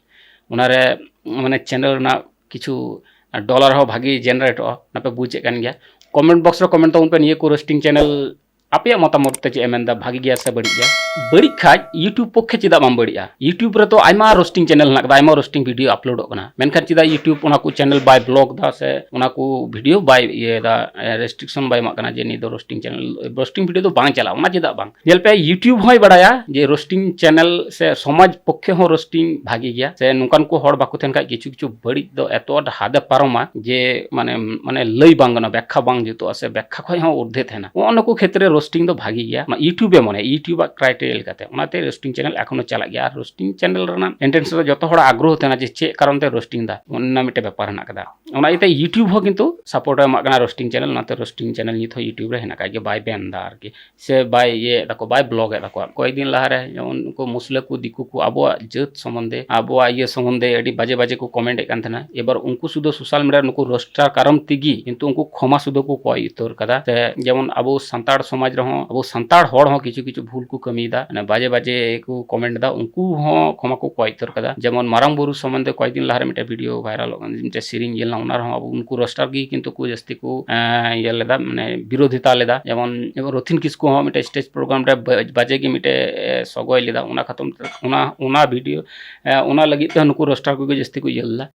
ᱚᱱᱟᱨᱮ ᱢᱟᱱᱮ ᱪᱮᱱᱮᱞ ᱨᱮᱱᱟᱜ ᱠᱤᱪᱷᱩ ᱰᱚᱞᱟᱨ ᱦᱚᱸ ᱵᱷᱟᱜᱤ ᱡᱮᱱᱟᱨᱮᱴᱚᱜᱼᱟ, ᱚᱱᱟ ᱯᱮ ᱵᱩᱡᱮᱫ ᱠᱟᱱ ᱜᱮᱭᱟ᱾ ᱠᱚᱢᱮᱱᱴ ᱵᱚᱠᱥ ᱨᱮ ᱠᱚᱢᱮᱱᱴ ᱛᱟᱵᱚᱱ ᱯᱮ, ᱱᱤᱭᱟᱹ ᱠᱚ ᱨᱳᱥᱴᱤᱝ ᱪᱮᱱᱮᱞ ᱟᱯᱮᱭᱟᱜ ᱢᱚᱛᱟᱢᱚᱛ ᱛᱮ ᱪᱮᱫ ᱮ ᱢᱮᱱᱫᱟ, ᱵᱷᱟᱜᱤ ᱜᱮᱭᱟ ᱥᱮ ᱵᱟᱹᱲᱤᱡ ᱜᱮᱭᱟ? ᱵᱟᱹᱲᱤᱡ ᱠᱷᱟᱡ YouTube ᱯᱚᱠᱠᱷᱮ ᱪᱮᱫᱟᱜ ᱵᱟᱝ ᱵᱟᱹᱲᱤᱡᱼᱟ? YouTube ᱨᱮᱫᱚ ᱟᱭᱢᱟ ᱨᱳᱥᱴᱤᱝ ᱪᱮᱱᱮᱞ ᱦᱮᱱᱟᱜ ᱠᱟᱫᱟ, ᱟᱭᱢᱟ ᱨᱳᱥᱴᱤᱝ ᱵᱷᱤᱰᱤᱭᱳ ᱟᱯᱞᱳᱰᱚᱜ ᱠᱟᱱᱟ, ᱢᱮᱱᱠᱷᱟᱱ ᱪᱮᱫᱟᱜ YouTube ᱚᱱᱟ ᱠᱚ ᱪᱮᱱᱮᱞ ᱵᱟᱭ ᱵᱞᱚᱠ ᱫᱟ ᱥᱮ ᱚᱱᱟ ᱠᱚ ᱵᱷᱤᱰᱤᱭᱳ ᱵᱟᱭ ᱤᱭᱟᱹᱭᱮᱫᱟ, ᱨᱮᱥᱴᱨᱤᱠᱥᱚᱱ ᱵᱟᱭ ᱮᱢᱟᱜ ᱠᱟᱱᱟ ᱡᱮ ᱱᱤᱭᱟᱹ ᱫᱚ ᱨᱳᱥᱴᱤᱝ ᱪᱮᱱᱮᱞ, ᱨᱳᱥᱴᱤᱝ ᱵᱷᱤᱰᱤᱭᱳ ᱫᱚ ᱵᱟᱝ ᱪᱟᱞᱟᱜᱼᱟ? ᱚᱱᱟ ᱪᱮᱫᱟᱜ ᱵᱟᱝ? ᱧᱮᱞ ᱯᱮ, YouTube ᱦᱚᱸᱭ ᱵᱟᱲᱟᱭᱟ ᱡᱮ ᱨᱳᱥᱴᱤᱝ ᱪᱮᱱᱮᱞ ᱥᱮ ᱥᱚᱢᱟᱡᱽ ᱯᱚᱠᱠᱷᱮ ᱦᱚᱸ ᱨᱳᱥᱴᱤᱝ ᱵᱷᱟᱜᱤ ᱜᱮᱭᱟ, ᱥᱮ ᱱᱚᱝᱠᱟᱱ ᱠᱚ ᱦᱚᱲ ᱵᱟᱠᱚ ᱛᱟᱦᱮᱱ ᱠᱷᱟᱡ ᱠᱤᱪᱷᱩ ᱠᱤᱪᱷᱩ ᱵᱟᱹᱲᱤᱡ ᱫᱚ ᱮᱛᱚ ᱟᱸᱴ ᱦᱟᱫᱮ ᱯᱟᱨᱚᱢᱟ ᱡᱮ ᱢᱟᱱᱮ, ᱢᱟᱱᱮ ᱞᱟᱹᱭ ᱵᱟᱝ ᱜᱟᱱᱚᱜᱼᱟ, ᱵᱮᱠᱠᱷᱟ ᱵᱟᱝ ᱡᱩᱛᱩᱜᱼᱟ, ᱥᱮ ᱵᱮᱠᱠᱷᱟ ᱠᱷᱚᱡ ᱦᱚᱸ ᱩᱨᱫᱷᱮ ᱛᱟᱦᱮᱱᱟ᱾ ᱱᱚᱜᱼᱚ ᱱᱩᱠᱩ ᱠᱷᱮᱛᱨᱮ ᱨᱳᱥᱴᱤᱝ ᱫᱚ ᱵᱷᱟᱜᱤ ᱜᱮᱭᱟ, ᱚᱱᱟ YouTube ᱮ ᱢᱚᱱᱮ, YouTube ᱟᱜ ᱠᱨᱟᱭᱴᱮᱨᱤᱭᱟ ᱞᱮᱠᱟᱛᱮ᱾ ᱚᱱᱟᱛᱮ ᱨᱳᱥᱴᱤᱝ ᱪᱮᱱᱮᱞ ᱮᱠᱷᱚᱱᱳ ᱪᱟᱞᱟᱜ ᱜᱮᱭᱟ, ᱟᱨ ᱨᱳᱥᱴᱤᱝ ᱪᱮᱱᱮᱞ ᱨᱮᱱᱟᱜ ᱢᱮᱱᱴᱮᱱᱥ ᱨᱮ ᱡᱚᱛᱚ ᱦᱚᱲᱟᱜ ᱟᱜᱽᱨᱚᱦᱚ ᱛᱟᱦᱮᱱᱟ ᱡᱮ ᱪᱮᱫ ᱠᱟᱨᱚᱱ ᱛᱮ ᱨᱳᱥᱴᱤᱝ ᱫᱟ, ᱚᱱᱟ ᱢᱤᱫᱴᱮᱱ ᱵᱮᱯᱟᱨ ᱦᱮᱱᱟᱜ ᱠᱟᱫᱟ᱾ ᱚᱱᱟ ᱤᱭᱟᱹᱛᱮ YouTube ᱦᱚᱸ ᱠᱤᱱᱛᱩ ᱥᱟᱯᱳᱨᱴ ᱮ ᱮᱢᱟᱜ ᱠᱟᱱᱟ ᱨᱳᱥᱴᱤᱝ ᱪᱮᱱᱮᱞ, ᱚᱱᱟᱛᱮ ᱨᱳᱥᱴᱤᱝ ᱪᱮᱱᱮᱞ ᱱᱤᱛ ᱦᱚᱸ YouTube ᱨᱮ ᱦᱮᱱᱟᱜ ᱠᱟᱜ ᱜᱮ, ᱵᱟᱭ ᱵᱮᱱ ᱫᱟ ᱟᱨᱠᱤ, ᱥᱮ ᱵᱟᱭ ᱤᱭᱟᱹᱭᱮᱫ ᱛᱟᱠᱚ, ᱵᱟᱭ ᱵᱞᱚᱠ ᱮᱫ ᱛᱟᱠᱚᱣᱟ᱾ ᱠᱚᱭᱮᱠ ᱫᱤᱱ ᱞᱟᱦᱟᱨᱮ ᱡᱮᱢᱚᱱ ᱩᱱᱠᱩ ᱢᱩᱥᱞᱟᱹ ᱠᱚ, ᱫᱤᱠᱩ ᱠᱚ ᱟᱵᱚᱣᱟᱜ ᱡᱟᱹᱛ ᱥᱚᱢᱵᱚᱱᱫᱷᱮ, ᱟᱵᱚᱣᱟᱜ ᱤᱭᱟᱹ ᱥᱚᱢᱵᱚᱱᱫᱷᱮ ᱟᱹᱰᱤ ᱵᱟᱡᱮ ᱵᱟᱡᱮ ᱠᱚ ᱠᱚᱢᱮᱱᱴ ᱮᱫ ᱠᱟᱱ ᱛᱟᱦᱮᱱᱟ᱾ ᱮᱵᱟᱨ ᱩᱱᱠᱩ ᱥᱩᱫᱷᱩ ᱥᱳᱥᱟᱞ ᱢᱤᱰᱤᱭᱟ ᱱᱩᱠᱩ ᱨᱳᱥᱴᱟᱨ ᱠᱟᱨᱚᱱ ᱛᱮᱜᱮ ᱠᱤᱱᱛᱩ ᱩᱱᱠᱩ ᱠᱷᱚᱢᱟ ᱥᱩᱫᱷᱟᱹ ᱠᱚ ᱠᱚᱭ ᱩᱛᱟᱹᱨ ᱠᱟᱫᱟ᱾ ᱥᱮ ᱡᱮᱢᱚᱱ ᱟᱵᱚ ᱥᱟᱱᱛᱟᱲ ᱥᱚᱢᱟᱡᱽ ᱨᱮᱦᱚᱸ, ᱟᱵᱚ ᱥᱟᱱᱛᱟᱲ ᱦᱚᱲ ᱦᱚᱸ ᱠᱤᱪᱷᱩ ᱠᱤᱪᱷᱩ ᱵᱷᱩᱞ ᱠᱚ ᱠᱟᱹᱢᱤᱭᱮᱫᱟ, ᱢᱟᱱᱮ ᱵᱟᱡᱮ ᱵᱟᱡᱮ ᱠᱚ ᱠᱚᱢᱮᱱᱴ ᱮᱫᱟ, ᱩᱱᱠᱩ ᱦᱚᱸ ᱠᱷᱚᱢᱟ ᱠᱚ ᱠᱚᱭ ᱩᱛᱟᱹᱨ ᱠᱟᱫᱟ᱾ ᱡᱮᱢᱚᱱ ᱢᱟᱨᱟᱝ ᱵᱩᱨᱩ ᱥᱚᱢᱵᱚᱱᱫᱷᱮ ᱠᱚᱭᱮᱠ ᱫᱤᱱ ᱞᱟᱦᱟᱨᱮ ᱢᱤᱫᱴᱮᱱ ᱵᱷᱤᱰᱤᱭᱳ ᱵᱷᱟᱭᱨᱟᱞᱚᱜ ᱠᱟᱱᱟ, ᱢᱤᱫᱴᱮᱱ ᱥᱮᱨᱮᱧ ᱧᱮᱞ ᱮᱱᱟ, ᱚᱱᱟ ᱨᱮᱦᱚᱸ ᱟᱵᱚ ᱩᱱᱠᱩ ᱨᱳᱥᱴᱟᱨ ᱜᱮ ᱠᱤᱱᱛᱩ ᱠᱚ ᱡᱟᱹᱥᱛᱤ ᱠᱚ, ᱮᱸ, ᱤᱭᱟᱹ ᱞᱮᱫᱟ, ᱢᱟᱱᱮ ᱵᱤᱨᱳᱫᱷᱤᱛᱟ ᱞᱮᱫᱟ᱾ ᱡᱮᱢᱚᱱ, ᱡᱮᱢᱚᱱ ᱨᱚᱛᱷᱤᱱ ᱠᱤᱥᱠᱩ ᱦᱚᱸ ᱢᱤᱫᱴᱮᱱ ᱥᱴᱮᱡᱽ ᱯᱨᱳᱜᱨᱟᱢ ᱨᱮ ᱵᱟ-, ᱵᱟᱡᱮ ᱜᱮ ᱢᱤᱫᱴᱮᱱ, ᱮ, ᱥᱚᱜᱚᱭ ᱞᱮᱫᱟ, ᱚᱱᱟ ᱠᱷᱟᱹᱛᱤᱨ ᱚᱱᱟ, ᱚᱱᱟ ᱵᱷᱤᱰᱤᱭᱳ, ᱮ, ᱚᱱᱟ ᱞᱟᱹᱜᱤᱫ ᱛᱮ ᱱᱩᱠᱩ ᱨᱳᱥᱴᱟᱨ ᱠᱚᱜᱮ ᱡᱟᱹᱥᱛᱤ ᱠᱚ ᱤᱭᱟᱹ ᱞᱮᱫᱟ᱾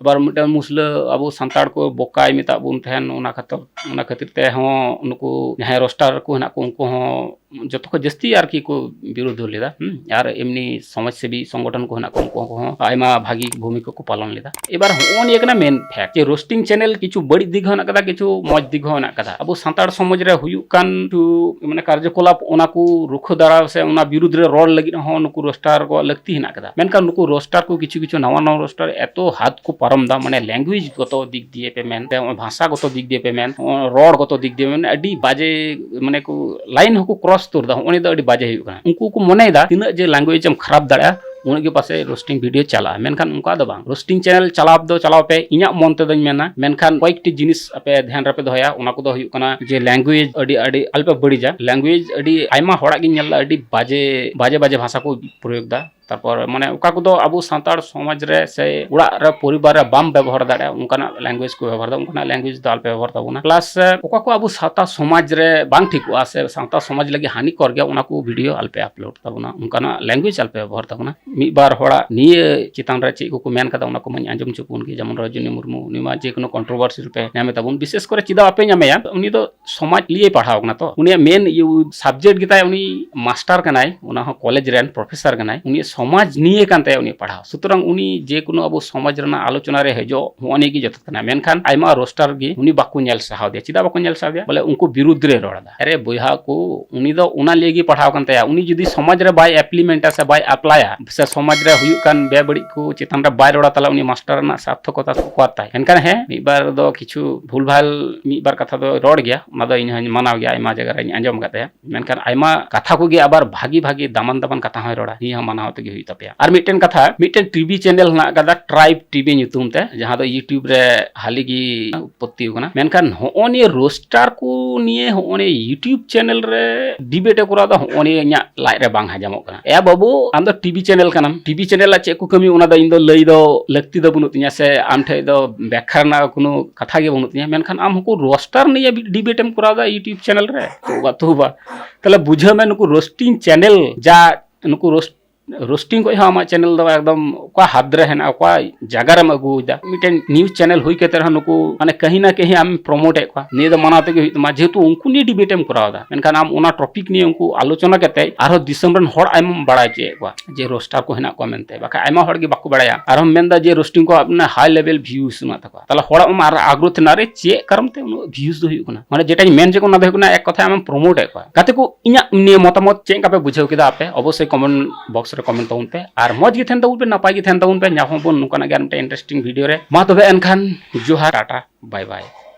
ᱟᱵᱟᱨ ᱢᱤᱫᱴᱟᱝ ᱢᱩᱥᱞᱟᱹ ᱟᱵᱚ ᱥᱟᱱᱛᱟᱲ ᱠᱚ ᱵᱚᱠᱟᱭ ᱢᱮᱛᱟᱜ ᱵᱚᱱ ᱛᱟᱦᱮᱱ, ᱚᱱᱟ ᱠᱷᱟᱹᱛᱤᱨ, ᱚᱱᱟ ᱠᱷᱟᱹᱛᱤᱨ ᱛᱮᱦᱚᱸ ᱱᱩᱠᱩ ᱡᱟᱦᱟᱸᱭ ᱨᱳᱥᱴᱟᱨ ᱠᱚ ᱦᱮᱱᱟᱜ ᱠᱚ, ᱩᱱᱠᱩ ᱦᱚᱸ ᱡᱚᱛᱚ ᱠᱷᱚᱱ ᱡᱟᱹᱥᱛᱤ ᱟᱨᱠᱤ ᱠᱚ ᱵᱤᱨᱳᱫᱷ ᱞᱮᱫᱟ᱾ ᱦᱩᱸ, ᱟᱨ ᱮᱢᱱᱤ ᱥᱚᱢᱟᱡᱽ ᱥᱮᱵᱤ ᱥᱚᱝᱜᱚᱴᱷᱚᱱ ᱠᱚ ᱦᱮᱱᱟᱜ ᱠᱚ, ᱩᱱᱠᱩ ᱠᱚᱦᱚᱸ ᱟᱭᱢᱟ ᱵᱷᱟᱹᱜᱤ ᱵᱷᱩᱢᱤᱠᱟ ᱠᱚ ᱯᱟᱞᱚᱱ ᱞᱮᱫᱟ᱾ ᱮᱵᱟᱨ ᱦᱚᱸᱜᱼᱚ ᱱᱤᱭᱟᱹ ᱠᱟᱱᱟ ᱢᱮᱱ ᱯᱷᱮᱠᱴ ᱡᱮ ᱨᱳᱥᱴᱤᱝ ᱪᱮᱱᱮᱞ ᱠᱤᱪᱷᱩ ᱵᱟᱹᱲᱤᱡ ᱫᱤᱠ ᱦᱚᱸ ᱦᱮᱱᱟᱜ ᱠᱟᱫᱟ, ᱠᱤᱪᱷᱩ ᱢᱚᱡᱽ ᱫᱤᱠ ᱦᱚᱸ ᱦᱮᱱᱟᱜ ᱠᱟᱫᱟ᱾ ᱟᱵᱚ ᱥᱟᱱᱛᱟᱲ ᱥᱚᱢᱟᱡᱽ ᱨᱮ ᱦᱩᱭᱩᱜ ᱠᱟᱱ ᱠᱤᱪᱷᱩ ᱢᱟᱱᱮ ᱠᱟᱨᱡᱚᱠᱚᱞᱟᱯ, ᱚᱱᱟ ᱠᱚ ᱨᱩᱠᱷᱟᱹ ᱫᱟᱨᱟᱣ ᱥᱮ ᱚᱱᱟ ᱵᱤᱨᱩᱫᱷ ᱨᱮ ᱨᱚᱲ ᱞᱟᱹᱜᱤᱫ ᱦᱚᱸ ᱱᱩᱠᱩ ᱨᱳᱥᱴᱟᱨ ᱠᱚᱣᱟᱜ ᱞᱟᱹᱠᱛᱤ ᱦᱮᱱᱟᱜ ᱠᱟᱫᱟ᱾ ᱢᱮᱱᱠᱷᱟᱱ ᱱᱩᱠᱩ ᱨᱳᱥᱴᱟᱨ ᱠᱚ ᱠᱤᱪᱷᱩ ᱠᱤᱪᱷᱩ ᱱᱟᱣᱟ ᱱᱟᱣᱟ ᱨᱳᱥᱴᱟᱨ ᱮᱛᱚ ᱦᱟᱫ ᱠᱚ ᱯᱟᱨᱚᱢ ᱫᱟ, ᱢᱟᱱᱮ ᱞᱮᱝᱜᱩᱭᱮᱡᱽ ᱜᱚᱛᱚ ᱫᱤᱠ ᱫᱤᱭᱮ ᱯᱮ ᱢᱮᱱ, ᱥᱮ ᱵᱷᱟᱥᱟ ᱜᱚᱛᱚ ᱫᱤᱠ ᱫᱤᱭᱮ ᱯᱮ ᱢᱮᱱ, ᱨᱚᱲ ᱜᱚᱛᱚ ᱫᱤᱠ ᱫᱤᱭᱮ ᱢᱮᱱ, ᱟᱹᱰᱤ ᱵᱟᱡᱮ, ᱢᱟᱱᱮ ᱠᱚ ᱞᱟᱭᱤᱱ ᱦᱚᱸᱠᱚ ᱠᱨᱚᱥ ᱩᱛᱟᱹᱨ ᱫᱟ᱾ ᱦᱚᱸᱜᱼᱚ ᱱᱤᱭᱟᱹ ᱫᱚ ᱟᱹᱰᱤ ᱵᱟᱡᱮ ᱦᱩᱭᱩᱜ ᱠᱟᱱᱟ᱾ ᱩᱱᱠᱩ ᱠᱚ ᱢᱚᱱᱮᱭᱮᱫᱟ ᱛᱤᱱᱟᱹᱜ ᱡᱮ ᱞᱮᱝᱜᱩᱭᱮᱡᱽ ᱮᱢ ᱠᱷᱟᱨᱟᱯ ᱫᱟᱲᱮᱭᱟᱜᱼᱟ, ᱩᱱᱟᱹᱜ ᱜᱮ ᱯᱟᱥᱮᱡ ᱨᱳᱥᱴᱤᱝ ᱵᱷᱤᱰᱤᱭᱳ ᱪᱟᱞᱟᱜᱼᱟ᱾ ᱢᱮᱱᱠᱷᱟᱱ ᱚᱱᱠᱟ ᱫᱚ ᱵᱟᱝ᱾ ᱨᱳᱥᱴᱤᱝ ᱪᱮᱱᱮᱞ ᱪᱟᱞᱟᱣ ᱫᱚ ᱪᱟᱞᱟᱣ ᱯᱮ, ᱤᱧᱟᱹᱜ ᱢᱚᱱ ᱛᱮᱫᱚᱧ ᱢᱮᱱᱟ, ᱢᱮᱱᱠᱷᱟᱱ ᱠᱚᱭᱮᱠᱴᱤ ᱡᱤᱱᱤᱥ ᱟᱯᱮ ᱫᱷᱮᱭᱟᱱ ᱨᱮᱯᱮ ᱫᱚᱦᱚᱭᱟ, ᱚᱱᱟ ᱠᱚᱫᱚ ᱦᱩᱭᱩᱜ ᱠᱟᱱᱟ ᱡᱮ ᱞᱮᱝᱜᱩᱭᱮᱡᱽ ᱟᱹᱰᱤ, ᱟᱹᱰᱤ ᱟᱞᱚᱯᱮ ᱵᱟᱹᱲᱤᱡᱟ᱾ ᱞᱮᱝᱜᱩᱭᱮᱡᱽ ᱟᱹᱰᱤ ᱟᱭᱢᱟ ᱦᱚᱲᱟᱜ ᱜᱤᱧ ᱧᱮᱞ ᱮᱫᱟ, ᱟᱹᱰᱤ ᱵᱟᱡᱮ, ᱵᱟᱡᱮ, ᱵᱟᱡᱮ ᱵᱷᱟᱥᱟ ᱠᱚ ᱯᱨᱚᱭᱳᱜᱽ ᱫᱟ᱾ ᱛᱟᱨᱯᱚᱨ ᱢᱟᱱᱮ ᱚᱠᱟ ᱠᱚᱫᱚ ᱟᱵᱚ ᱥᱟᱱᱛᱟᱲ ᱥᱚᱢᱟᱡᱽ ᱨᱮ ᱥᱮ ᱚᱲᱟᱜ ᱨᱮ ᱯᱚᱨᱤᱵᱟᱨ ᱨᱮ ᱵᱟᱢ ᱵᱮᱵᱚᱦᱟᱨ ᱫᱟᱲᱮᱭᱟᱜᱼᱟ, ᱚᱱᱠᱟᱱᱟᱜ language ᱠᱚ ᱵᱮᱵᱚᱦᱟᱨ ᱫᱟ, ᱚᱱᱠᱟᱱᱟᱜ language ᱫᱚ ᱟᱞᱚᱯᱮ ᱵᱮᱵᱚᱦᱟᱨ ᱛᱟᱵᱚᱱᱟ᱾ Plus ᱚᱠᱟ ᱠᱚ ᱟᱵᱚ ᱥᱟᱶᱛᱟ ᱥᱚᱢᱟᱡᱽ ᱨᱮ ᱵᱟᱝ ᱴᱷᱤᱠᱚᱜᱼᱟ ᱥᱮ ᱥᱟᱶᱛᱟ ᱥᱚᱢᱟᱡᱽ ᱞᱟᱹᱜᱤᱫ ᱦᱟᱹᱱᱤᱠᱚᱨ ᱜᱮᱭᱟ, ᱚᱱᱟ ᱠᱚ video ᱟᱞᱚᱯᱮ upload ᱛᱟᱵᱚᱱᱟ, ᱚᱱᱠᱟᱱᱟᱜ language ᱟᱞᱚᱯᱮ ᱵᱮᱵᱚᱦᱟᱨ ᱛᱟᱵᱚᱱᱟ᱾ ᱢᱤᱫ ᱵᱟᱨ ᱦᱚᱲᱟᱜ ᱱᱤᱭᱟᱹ ᱪᱮᱛᱟᱱ ᱨᱮ ᱪᱮᱫ ᱠᱚᱠᱚ ᱢᱮᱱ ᱠᱟᱫᱟ, ᱚᱱᱟ ᱠᱚ ᱢᱟᱧ ᱟᱸᱡᱚᱢ ᱦᱚᱪᱚ ᱵᱚᱱ ᱜᱮ᱾ ᱡᱮᱢᱚᱱ ᱨᱚᱡᱚᱱᱤ ᱢᱩᱨᱢᱩ, ᱩᱱᱤ ᱢᱟ ᱡᱮᱠᱳᱱᱳ controversy ᱨᱮᱯᱮ ᱧᱟᱢᱮ ᱛᱟᱵᱚᱱ᱾ ᱵᱤᱥᱮᱥ ᱠᱚᱨᱮ ᱪᱮᱫᱟᱜ ᱵᱟᱯᱮ ᱧᱟᱢᱮᱭᱟ? ᱩᱱᱤ ᱫᱚ ᱥᱚᱢᱟᱡᱽ ᱞᱤᱭᱮ ᱯᱟᱲᱦᱟᱣ ᱠᱟᱱᱟ ᱛᱚ, ᱩᱱᱤᱭᱟᱜ main ᱤᱭᱟᱹ subject ᱜᱮᱛᱟᱭ, ᱩᱱᱤ ᱢᱟᱥᱴᱟᱨ ᱠᱟᱱᱟᱭ, ᱚᱱᱟ ᱦᱚᱸ ᱠᱚᱞᱮᱡᱽ ᱨᱮᱱ ᱯᱨᱚᱯᱷᱮᱥᱚᱨ ᱠᱟᱱᱟᱭ, ᱩᱱᱤ ᱥᱚᱢᱟᱡᱽ ᱱᱤᱭᱮ ᱠᱟᱱ ᱛᱟᱭᱟ ᱩᱱᱤ ᱯᱟᱲᱦᱟᱣ᱾ ᱥᱩᱛᱚᱨᱟᱝ ᱩᱱᱤ ᱡᱮᱠᱳᱱᱳ ᱟᱵᱚ ᱥᱚᱢᱟᱡᱽ ᱨᱮᱱᱟᱜ ᱟᱞᱳᱪᱚᱱᱟ ᱨᱮ ᱦᱤᱡᱩᱜ, ᱦᱚᱸᱜᱼᱚ ᱱᱤᱭᱟᱹ ᱜᱮ ᱡᱚᱛᱷᱟᱛ ᱠᱟᱱᱟ᱾ ᱢᱮᱱᱠᱷᱟᱱ ᱟᱭᱢᱟ roaster ᱜᱮ ᱩᱱᱤ ᱵᱟᱠᱚ ᱧᱮᱞ ᱥᱟᱦᱟᱣ ᱫᱮᱭᱟ᱾ ᱪᱮᱫᱟᱜ ᱵᱟᱠᱚ ᱧᱮᱞ ᱥᱟᱦᱟᱣ ᱫᱮᱭᱟ? ᱵᱚᱞᱮ ᱩᱱᱠᱩ ᱵᱤᱨᱩᱫᱽ ᱨᱮ ᱨᱚᱲ ᱮᱫᱟ᱾ ᱟᱨᱮ ᱵᱚᱭᱦᱟ ᱠᱚ, ᱩᱱᱤ ᱫᱚ ᱚᱱᱟ ᱞᱤᱭᱮ ᱜᱮ ᱯᱟᱲᱦᱟᱣ ᱠᱟᱱ ᱛᱟᱭᱟ᱾ ᱩᱱᱤ ᱡᱩᱫᱤ ᱥᱚᱢᱟᱡᱽ ᱨᱮ ᱵᱟᱭ implement ᱟ ᱥᱮ ᱵᱟᱭ apply ᱟ, ᱥᱮ ᱥᱚᱢᱟᱡᱽ ᱨᱮ ᱦᱩᱭᱩᱜ ᱠᱟᱱ ᱵᱮᱵᱟᱹᱲᱤᱡ ᱠᱚ ᱪᱮᱛᱟᱱ ᱨᱮ ᱵᱟᱭ ᱨᱚᱲᱟ, ᱛᱟᱦᱞᱮ ᱩᱱᱤ ᱢᱟᱥᱴᱟᱨ ᱨᱮᱱᱟᱜ ᱥᱟᱨᱛᱷᱚᱠᱚᱛᱟ ᱚᱠᱟ ᱛᱟᱭ? ᱮᱱᱠᱷᱟᱱ ᱦᱮᱸ, ᱢᱤᱫ ᱵᱟᱨ ᱫᱚ ᱠᱤᱪᱷᱩ ᱵᱷᱩᱞ ᱵᱷᱟᱞ ᱢᱤᱫ ᱵᱟᱨ ᱠᱟᱛᱷᱟ ᱫᱚ ᱨᱚᱲ ᱜᱮᱭᱟ, ᱚᱱᱟ ᱫᱚ ᱤᱧ ᱦᱚᱸᱧ ᱢᱟᱱᱟᱣ ᱜᱮᱭᱟ, ᱟᱭᱢᱟ ᱡᱟᱭᱜᱟ ᱨᱮᱧ ᱟᱸᱡᱚᱢ ᱟᱠᱟᱫ ᱛᱟᱭᱟ᱾ ᱢᱮᱱᱠᱷᱟᱱ ᱟᱭᱢᱟ ᱠᱟᱛᱷᱟ ᱠᱚᱜᱮ ᱟᱵᱟᱨ ᱵᱷᱟᱜᱤ ᱵᱷᱟᱜᱤ ᱫᱟᱢᱟᱱ ᱫᱟᱢᱟᱱ ᱠᱟᱛᱷᱟ ᱦᱚᱸᱭ ᱨᱚᱲᱟ, ᱱᱤᱭᱟᱹ ᱦᱚᱸ ᱢᱟᱱᱟᱣ ᱛᱮᱜᱮ ᱦᱩᱭᱩᱜ ᱛᱟᱯᱮᱭᱟ᱾ ᱟᱨ ᱢᱤᱫᱴᱮᱱ ᱠᱟᱛᱷᱟ, ᱢᱤᱫᱴᱮᱱ TV channel ᱦᱮᱱᱟᱜ ᱟᱠᱟᱫᱟ Tribe TV ᱧᱩᱛᱩᱢ ᱛᱮ, ᱡᱟᱦᱟᱸ ᱫᱚ YouTube ᱨᱮ ᱦᱟᱹᱞᱤ ᱜᱮ ᱩᱛᱯᱚᱛᱛᱤ ᱟᱠᱟᱱᱟ᱾ ᱢᱮᱱᱠᱷᱟᱱ ᱦᱚᱸᱜᱼᱚ ᱱᱤᱭᱟᱹ roaster ᱠᱚ ᱱᱤᱭᱮ ᱦᱚᱸᱜᱼᱚ ᱱᱤᱭᱟᱹ YouTube channel ᱨᱮ debate ᱮ ᱠᱚᱨᱟᱣ ᱮᱫᱟ, ᱦᱚᱸᱜᱼᱚ ᱱᱤᱭᱟᱹ ᱤᱧᱟᱹᱜ ᱞᱟᱡ ᱨᱮ ᱵᱟᱝ ᱦᱟᱡᱟᱢᱚᱜ ᱠᱟᱱᱟ᱾ ᱮ ᱵᱟᱹᱵᱩ, ᱟᱢ ᱫᱚ TV channel ᱠᱟᱱᱟᱢ, TV channel ᱟᱜ ᱪᱮᱫ ᱠᱚ ᱠᱟᱹᱢᱤ, ᱚᱱᱟ ᱫᱚ ᱤᱧ ᱫᱚ ᱞᱟᱹᱭ ᱫᱚ ᱞᱟᱹᱠᱛᱤ ᱫᱚ ᱵᱟᱹᱱᱩᱜ ᱛᱤᱧᱟ, ᱥᱮ ᱟᱢ ᱴᱷᱮᱡ ᱫᱚ ᱵᱮᱠᱠᱷᱟ ᱨᱮᱱᱟᱜ ᱠᱳᱱᱳ ᱠᱟᱛᱷᱟ ᱜᱮ ᱵᱟᱹᱱᱩᱜ ᱛᱤᱧᱟ᱾ ᱢᱮᱱᱠᱷᱟᱱ ᱟᱢ ᱦᱚᱸᱠᱚ roaster ᱱᱤᱭᱮ debate ᱮᱢ ᱠᱚᱨᱟᱣ ᱮᱫᱟ YouTube channel ᱨᱮ, ᱛᱚᱵᱟ ᱛᱚᱵᱟ᱾ ᱛᱟᱦᱞᱮ ᱵᱩᱡᱷᱟᱹᱣ ᱢᱮ, ᱱᱩᱠᱩ roasting channel ᱡᱟ ᱱᱩᱠᱩ roast roasting ᱠᱷᱚᱡ ᱦᱚᱸ ᱟᱢᱟᱜ channel ᱫᱚ ᱮᱠᱫᱚᱢ ᱚᱠᱟ ᱦᱟᱫ ᱨᱮ ᱦᱮᱱᱟᱜᱼᱟ, ᱚᱠᱟ ᱡᱟᱭᱜᱟ ᱨᱮᱢ ᱟᱹᱜᱩᱭᱮᱫᱟ᱾ ᱢᱤᱫᱴᱮᱱ news channel ᱦᱩᱭ ᱠᱟᱛᱮ ᱨᱮᱦᱚᱸ ᱱᱩᱠᱩ ᱢᱟᱱᱮ ᱠᱟᱹᱦᱤ ᱱᱟ ᱠᱟᱹᱦᱤ ᱟᱢ promote ᱮᱫ ᱠᱚᱣᱟ, ᱱᱤᱭᱟᱹ ᱫᱚ ᱢᱟᱱᱟᱣ ᱛᱮᱜᱮ ᱦᱩᱭᱩᱜ ᱛᱟᱢᱟ, ᱡᱮᱦᱮᱛᱩ ᱩᱱᱠᱩ ᱱᱤᱭᱮ debate ᱮᱢ ᱠᱚᱨᱟᱣ ᱮᱫᱟ, ᱢᱮᱱᱠᱷᱟᱱ ᱟᱢ ᱚᱱᱟ topic ᱱᱤᱭᱮ ᱩᱱᱠᱩ ᱟᱞᱳᱪᱚᱱᱟ ᱠᱟᱛᱮ ᱟᱨᱦᱚᱸ ᱫᱤᱥᱚᱢ ᱨᱮᱱ ᱦᱚᱲ ᱟᱢᱮᱢ ᱵᱟᱲᱟᱭ ᱦᱚᱪᱚᱭᱮᱫ ᱠᱚᱣᱟ ᱡᱮ roaster ᱠᱚ ᱦᱮᱱᱟᱜ ᱠᱚᱣᱟ ᱢᱮᱱᱛᱮ, ᱵᱟᱠᱷᱟᱡ ᱟᱭᱢᱟ ᱦᱚᱲ ᱜᱮ ᱵᱟᱠᱚ ᱵᱟᱲᱟᱭᱟ᱾ ᱟᱨᱦᱚᱸ ᱢᱮᱱᱫᱟ ᱡᱮ roasting ᱠᱚ ᱢᱟᱱᱮ high level views ᱢᱮᱱᱟᱜ ᱛᱟᱠᱚᱣᱟ᱾ ᱛᱟᱦᱞᱮ ᱦᱚᱲᱟᱜ ᱢᱟ ᱟᱨ ᱟᱜᱽᱨᱚᱦ ᱛᱟᱦᱮᱱᱟ, ᱨᱮ ᱪᱮᱫ ᱠᱟᱨᱚᱱ ᱛᱮ ᱩᱱᱟᱹᱜ views ᱫᱚ ᱦᱩᱭᱩᱜ ᱠᱟᱱᱟ? ᱢᱟᱱᱮ ᱡᱮᱴᱟᱧ ᱢᱮᱱ ᱦᱚᱪᱚ ᱠᱟᱱᱟ, ᱚᱱᱟ ᱫᱚ ᱦᱩᱭᱩᱜ ᱠᱟᱱᱟ ᱮᱠ ᱠᱟᱛᱷᱟ ᱟᱢᱮᱢ promote ᱮᱫ ᱠᱚᱣᱟ᱾ ᱜᱟᱛᱮ ᱠᱚ, ᱤᱧᱟᱹᱜ ᱱᱤᱭᱟᱹ ᱢᱚᱛᱟᱢᱚᱛ ᱪᱮᱫ ᱞᱮᱠᱟ ᱯᱮ ᱵᱩᱡᱷᱟᱹᱣ ᱠᱮᱫᱟ ᱟᱯᱮ? ᱚᱵᱚᱥᱥᱳᱭ comment box ᱨᱮ comment ᱛᱟᱵᱚᱱ ᱯᱮ᱾ ᱟᱨ ᱢᱚᱡᱽ ᱜᱮ ᱛᱟᱦᱮᱱ ᱛᱟᱵᱚᱱ ᱯᱮ, ᱱᱟᱯᱟᱭ ᱜᱮ ᱛᱟᱦᱮᱱ ᱛᱟᱵᱚᱱ ᱯᱮ᱾ ᱧᱟᱯᱟᱢ ᱵᱚᱱ ᱱᱚᱝᱠᱟᱱᱟᱜ ᱜᱮ ᱟᱨ ᱢᱤᱫᱴᱮᱱ interesting video ᱨᱮ᱾ ᱢᱟ ᱛᱚᱵᱮ ᱮᱱᱠᱷᱟᱱ ᱡᱚᱦᱟᱨ, ᱴᱟᱴᱟ, bye bye᱾